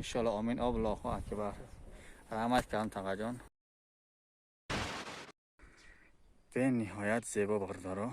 Иншоалло, омин. Аллоҳу акбар. Раҳмат кардам, тағаҷон. Бениҳоят зебо, бародаро.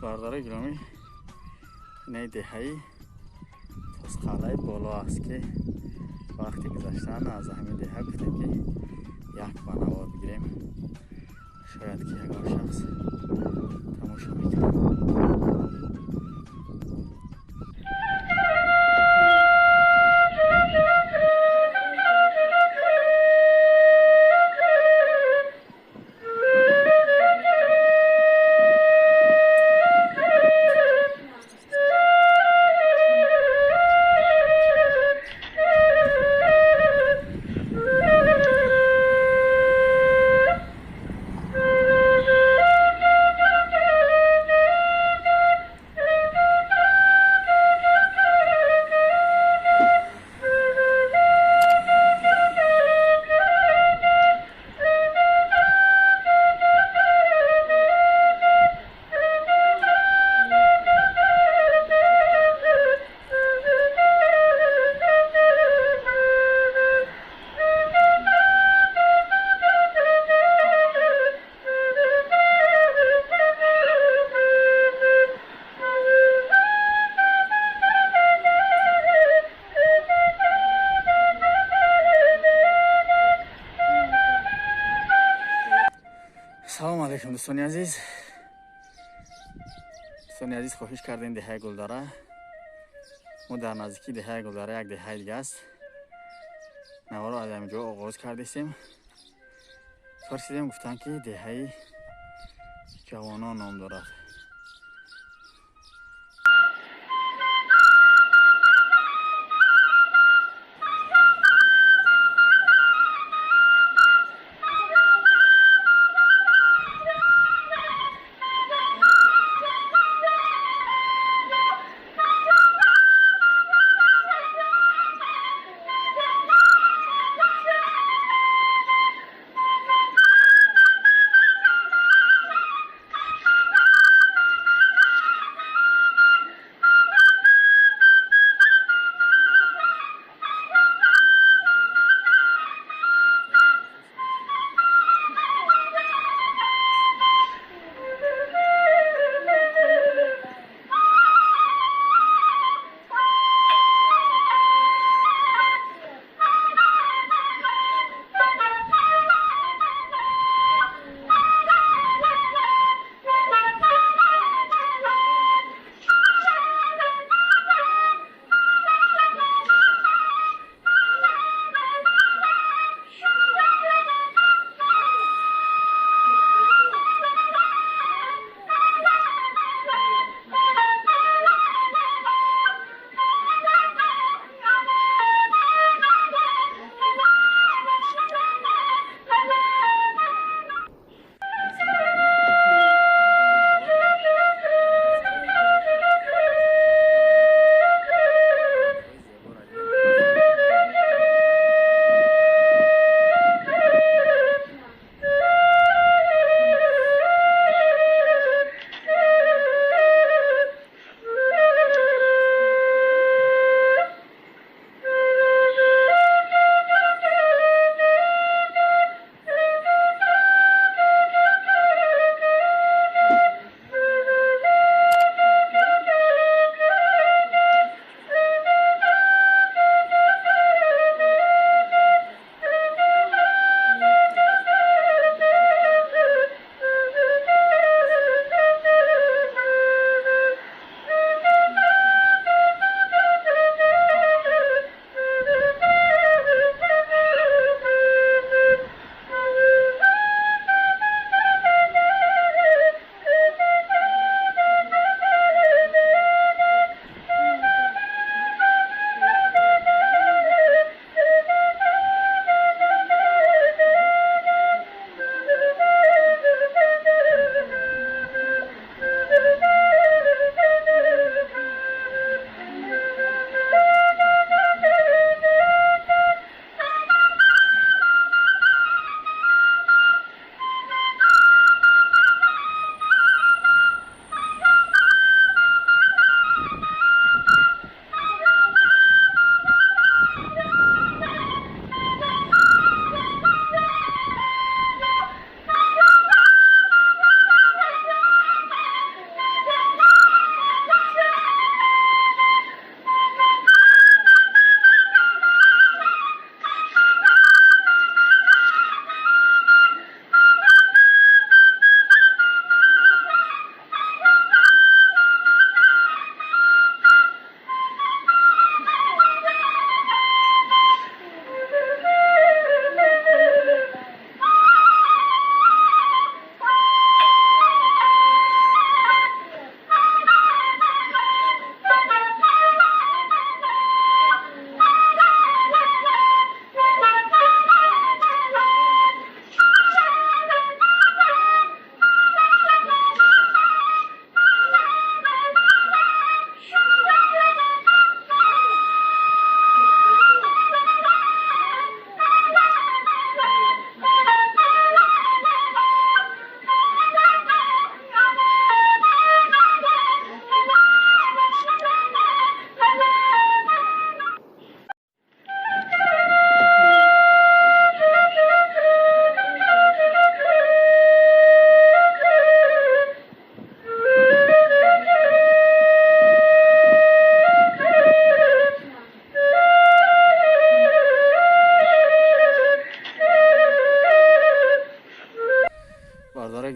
Бародарои гиромӣ, инаи деҳаи Тозқалъаи Боло аст, ки вақти гузаштан аз ҳамин деҳа гуфтем, ки як ба навор бигирем, шояд ки ягон шахс тамошо мекунад. Салом алейкум, дӯстони азиз. Дӯстони азиз, хоҳиш кардем деҳаи Гулдара. Мо дар наздикии деҳаи Гулдара, як деҳаи дига аст, наворо аз ҳамин ҷо оғоз кардистем. Пурсидем, гуфтанд, ки деҳаи Ҷавонон ном дорад.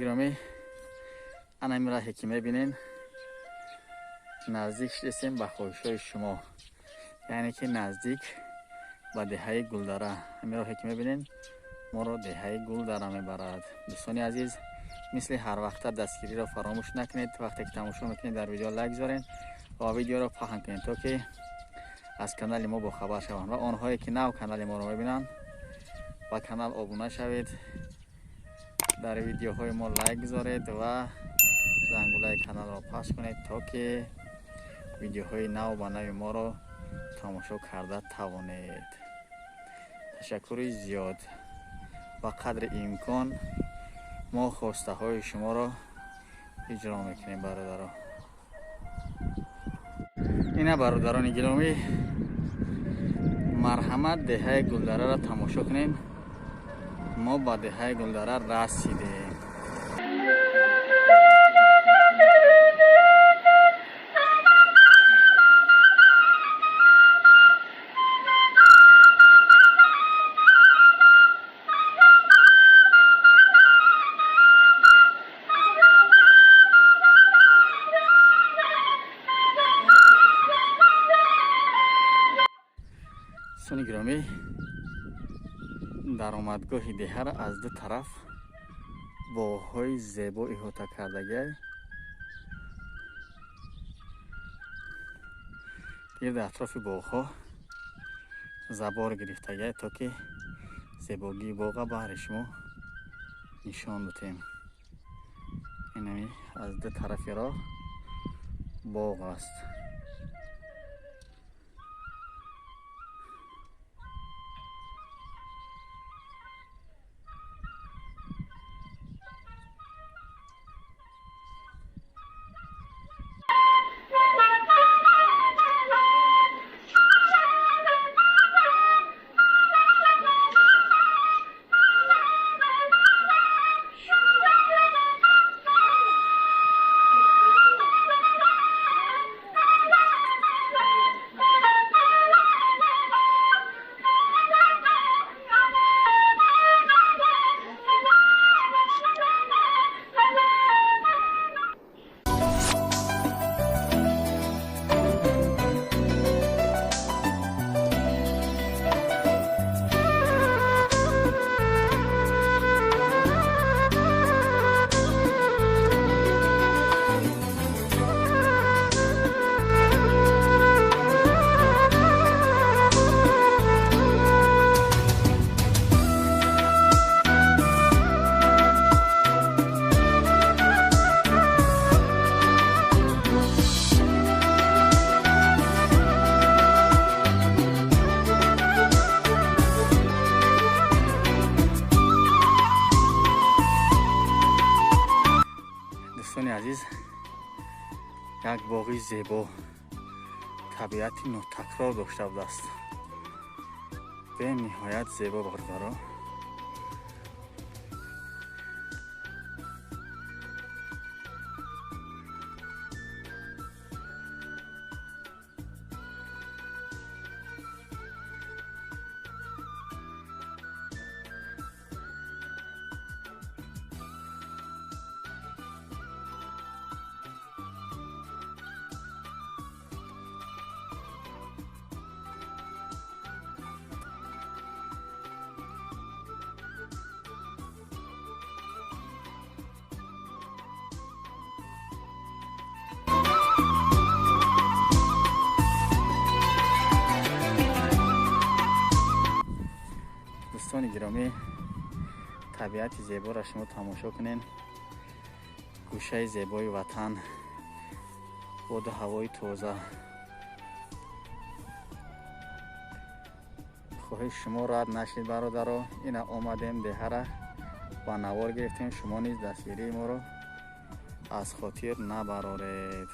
гиромӣ, ана ин раҳе ки мебинен, наздик шудесем ба хоҳишҳои шумо, яъне ки наздик ба деҳаи Гулдара. Ҳамин роҳе ки мебинен моро деҳаи Гулдара мебарад. Дӯстони азиз, мисли ҳар вақта дастгириро фаромӯш накунед. Вақте ки тамошо мекунед, дар видео лайк гузоред ва видеоро паҳн кунед, то ки аз канали мо бохабар шаванд ва онҳое ки нав канали моро мебинанд, ба канал обуна шавед, дар видеоҳои мо лайк гузоред ва зангулаи каналро пахш кунед, то ки видеоҳои нав ба нави моро тамошо карда тавонед. Ташаккури зиёд. Ба қадри имкон мо хостаҳои шуморо иҷро мекунем, бародаро. Ина бародарони гиромӣ, марҳамат, деҳаи Гулдараро тамошо кунем. Мо ба деҳаи Гулдара расидем. Дӯстони гиромӣ, даромадгоҳи деҳаро аз ду тараф боғҳои зебо иҳота кардагиай. Гирди атрофи боғҳо забор гирифтагиай, то ки зебогии боға баҳри шумо нишон додем. Инами аз ду тарафи роҳ боғ аст. Дӯстони азиз, як боғи зебо, табиати нотакрор дошта будааст. Бениҳоят зебо, бародаро. Дӯстони гиромӣ, табиати зеборо шумо тамошо кунед. Гӯшаи зебои ватан, боду ҳавои тоза. Хоҳиш шумо рад нашид, бародаро. Ина омадем, деҳара ба навор гирифтем. Шумо низ дастгирии моро аз хотир набароред.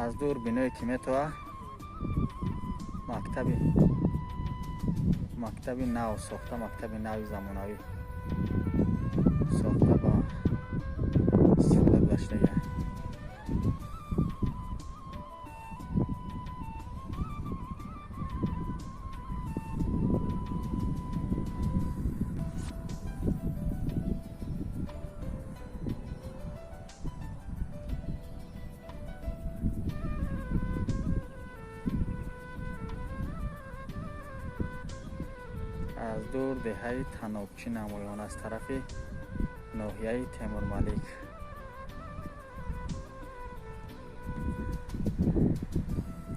Аз дур биное ки метова Мактаби нав сохта, мактаби нави замонавӣ сохта ба истифода гаштага. Аз дур деҳаи Танобчӣ намоён аз тарафи ноҳияи Темурмалик.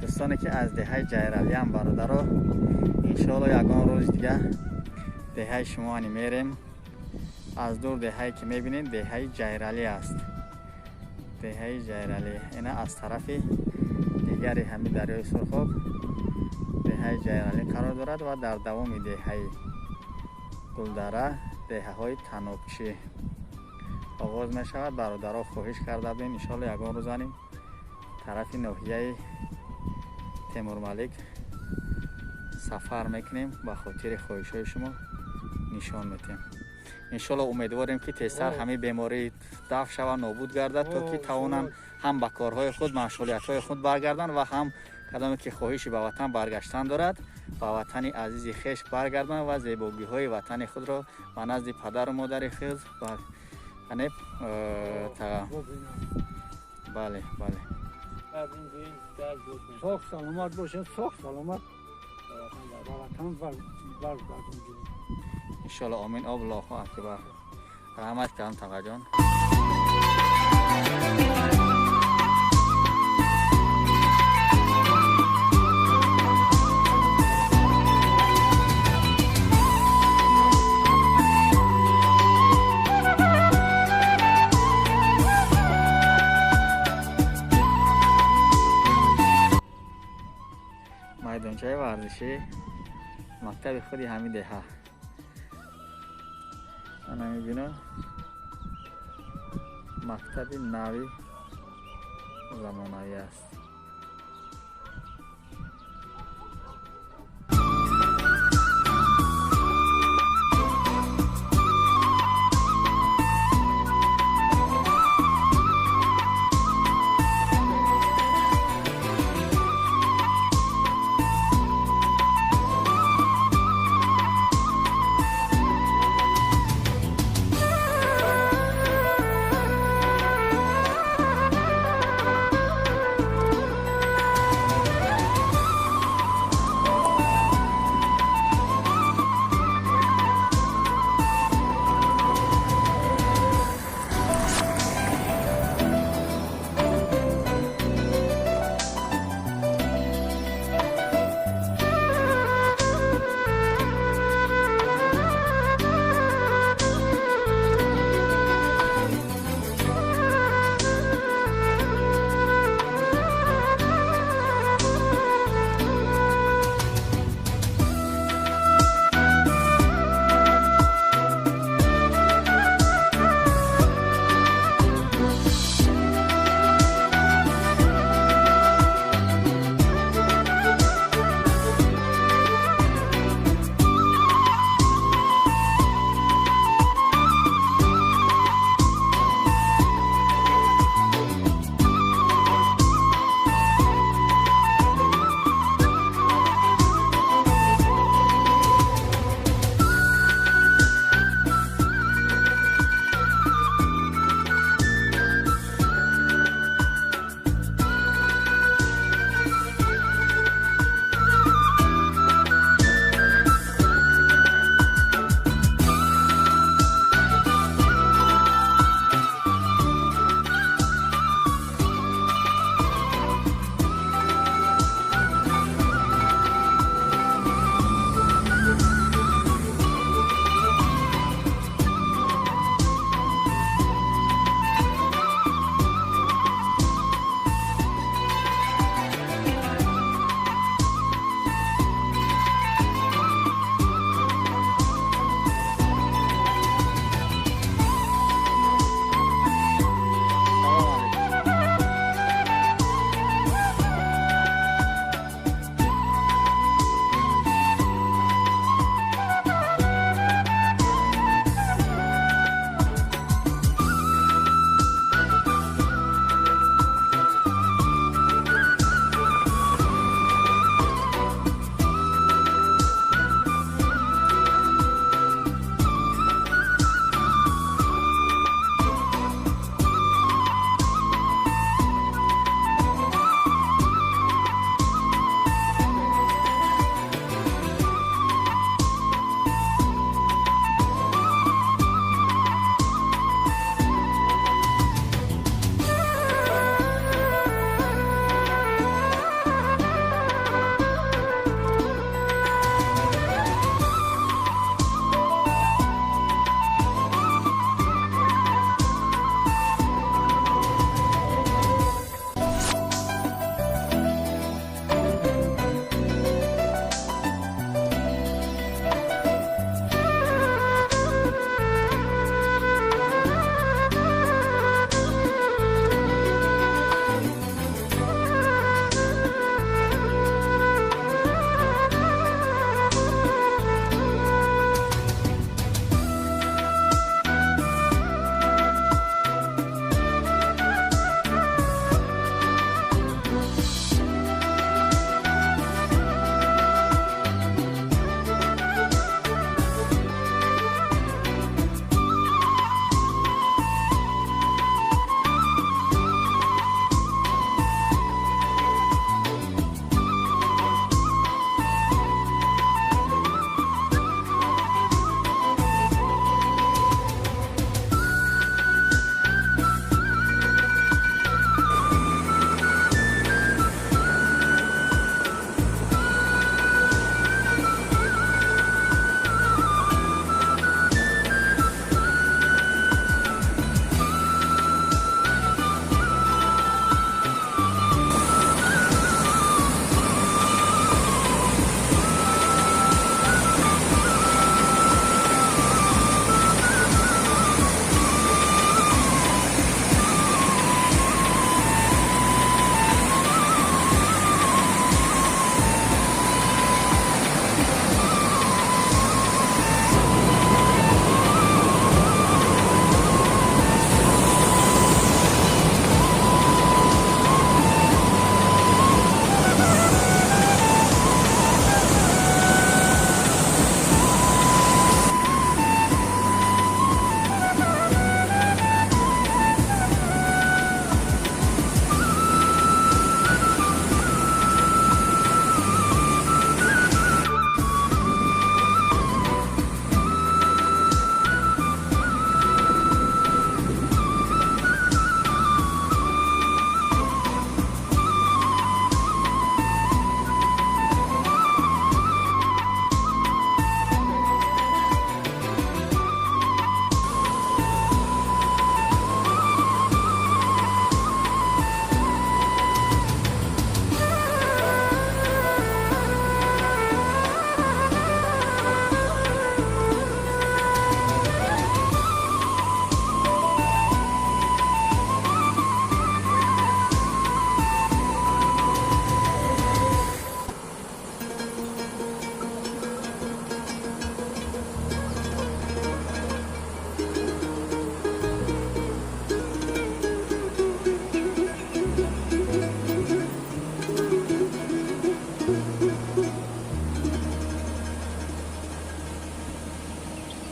Дӯстоне ки аз деҳаи Ҷайралиам, бародаро, иншоалло ягон рӯз дига деҳаи шумо ани мерем. Аз дур деҳае ки мебинед, деҳаи Ҷайралӣ аст. Деҳаи Ҷайралӣ ина аз тарафи дигари ҳамин дарёи Сурхоб деҳаи Ҷайралӣ қарор дорад ва дар давоми деҳаи Гулдара деҳаҳои Танобчӣ оғоз мешавад. Бародаро хоҳиш карда будем, иншоалло ягон рӯз анем тарафи ноҳияи Темурмалик сафар мекунем, ба хотири хоҳишҳои шумо нишон метиҳем. Иншоалло умедворем ки тезтар ҳамин беморӣ дафъ шавад, нобуд гардад, то ки тавонанд ҳам ба корҳои худ, машғулиятҳои худ баргарданд ва ҳам кадоме ки хоҳиши ба ватан баргаштан дорад, ба ватани азизи хеш баргарданд ва зебогиҳои ватани худро ба назди падару модари худ бале, бале. Соғ саломат бошад, соғ саломат ба ватан баргардем. Иншоалло, омин, Аллоҳу акбар. Раҳмат кардам, тағаҷон. Майдончаи варзишӣ мактаби худи ҳамин деҳа. Ана мебинам мактаби нави замонавӣ аст.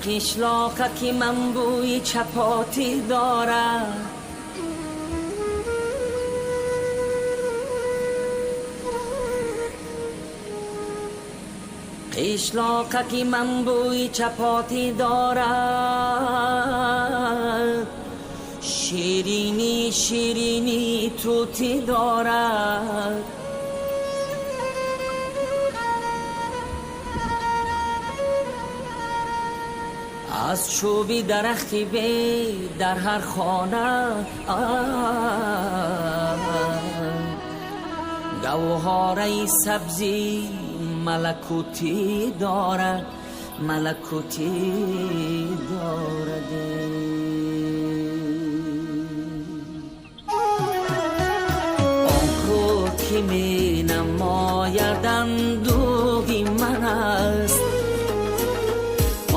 Қишлоқа ки ман бӯи чапотӣ дорад. Қишлоқа ки ман бӯи чапотӣ дорад, ширинӣ ширинӣ тутӣ дорад. Аз чӯби дарахти бед дар ҳар хона гавҳораи сабзӣ малакутӣ дорад, малакутӣ дорад. Он кӯҳ ки менамояд андӯҳи ман аст,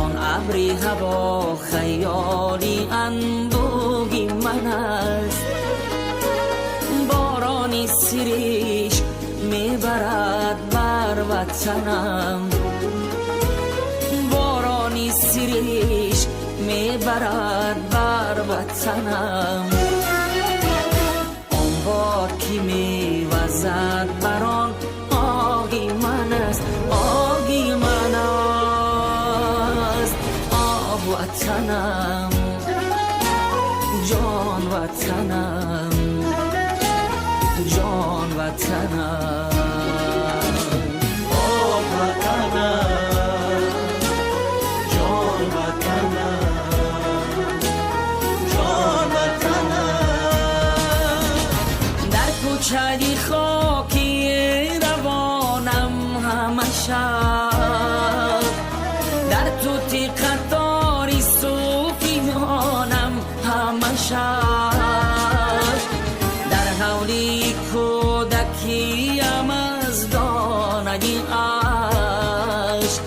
он абри ҳаво хаёли анбӯҳи ман аст. Борони сириш мебарад бар ватанам, борони сириш мебарад бар ватанам. Он бод ки мевазад бар он оғи ман аст, оғи ман аст. Оҳ, ватанам, ҷон ватанам, ҷон ватанам. Оҳ, ватанам, ҷон ватанам, ҷон ватанам. Дар кӯчаи хоки равонам ҳама шаб, дар тути қатори сӯфиёнам ҳама шаб, дар ҳавли кӯдакиям аз донаи ашк,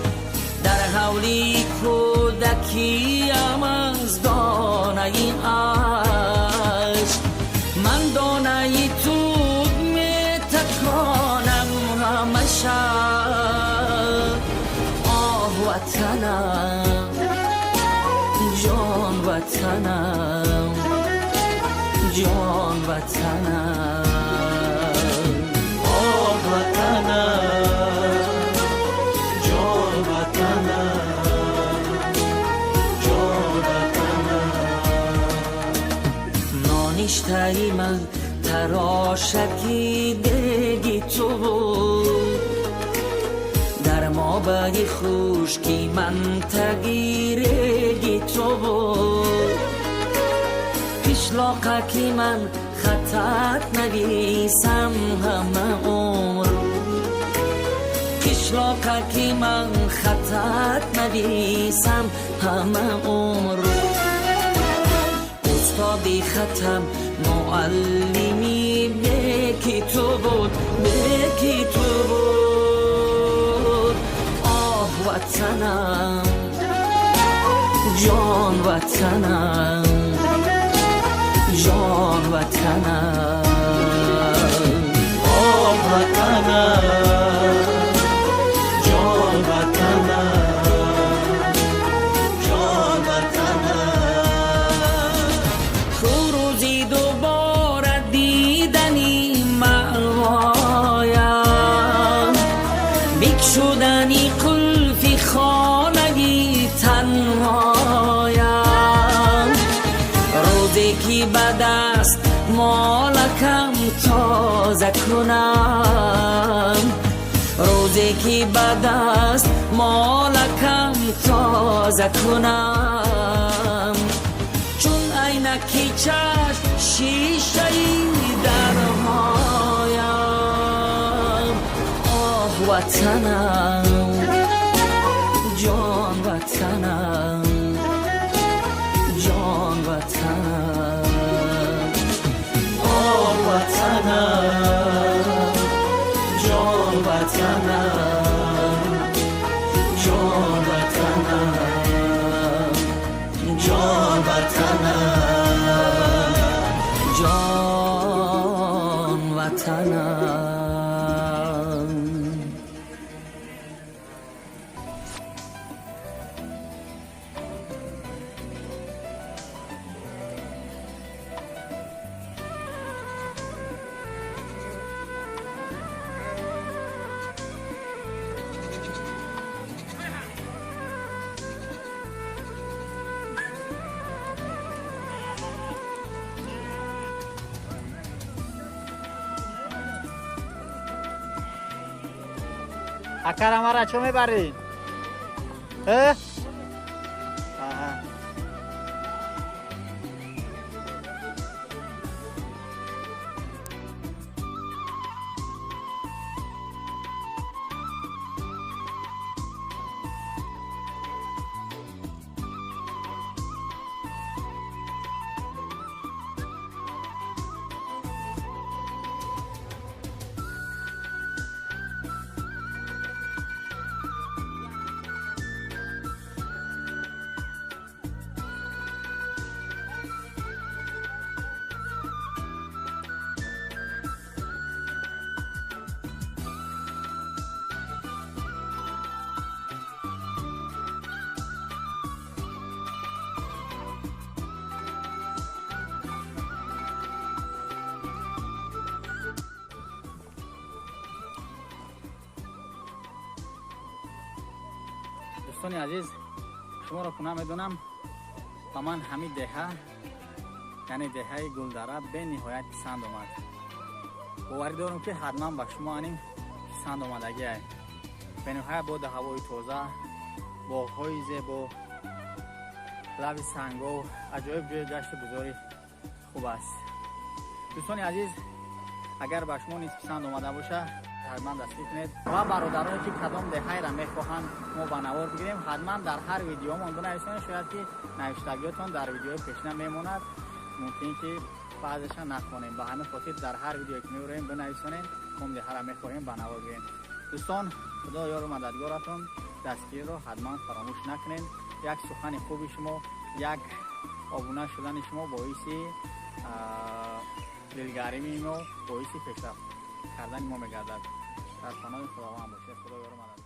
дар ҳавли кӯдакиям аз донаи ашк, ман донаи тут метаконам ҳама шаб. Оҳ, ватанам, ҷон ватанам, ҷон ватанам. Оҳ, ватанам, ҷон ватанам, ҷон ватанам. Ноништаи ман тарошаки деги ту буд, дар мобаи хушки ман таги реги ту буд. Қишлоқа ки ман хаттат нависам ҳама умр, қишлоқа ки ман хаттат нависам ҳама умр, устоди хатам муаллими беки ту буд, беки ту буд. Оҳ, ватанам, ҷон ватанам, ҷон ватанам. Оҳ, ватанам, ҷон ватанам, ҷон ватанам. Ку рӯзи дубора дидани маъвоям, бикшудани қулфи хонаи танҳоям, рӯзе ки ба даст молакам тоза кунам, рӯзе ки ба даст молакам тоза кунам, чун айнаки чашм шишаи дарҳоям. Оҳ, ватанам, ҷон ватанам, ҷон ватанам. Оҳ, ватанам, ҷон ватанам, ҷон ватанам, ҷон ватанам. Ҷон ватанам. Акара мара чо мебарӣ? Э? Аҳа. Дӯстони азиз, шуморо куна медонам, ба ман ҳамин деҳа, яъне деҳаи Гулдара, бениҳоят писанд омад. Боварӣ дорам, ки ҳатман ба шумо аним писанд омадагиай. Бениҳоят боду ҳавои тоза, боғҳои зебо, лаби сангов, аҷоиб ҷои гашту гузори хуб аст. Дӯстони азиз, агар ба шумо низ писанд омада боша, ҳатман дастгир кунед ва бародароне, ки кадом деҳаеро мехоҳанд мо ба навор бигирем, ҳатман дар ҳар видеомон бинависонед. Шояд ки навиштагиётон дар видеои пешина мемонад, мумкин ки баъзеша нахонем. Ба ҳамин хотир дар ҳар видеое ки мебурем, бинависонед, кадом деҳаро мехоҳем ба навор бигирем. Дӯстон, худо ёру мададгоратон. Дастгириро ҳатман фаромӯш накунед. Як сухани хуби шумо, як обуна шудани шумо боиси дилгармии мо, боиси пешрафт кардани мо мегардад. Дар паноҳи Худованд бошед. Худо ёру мададгор.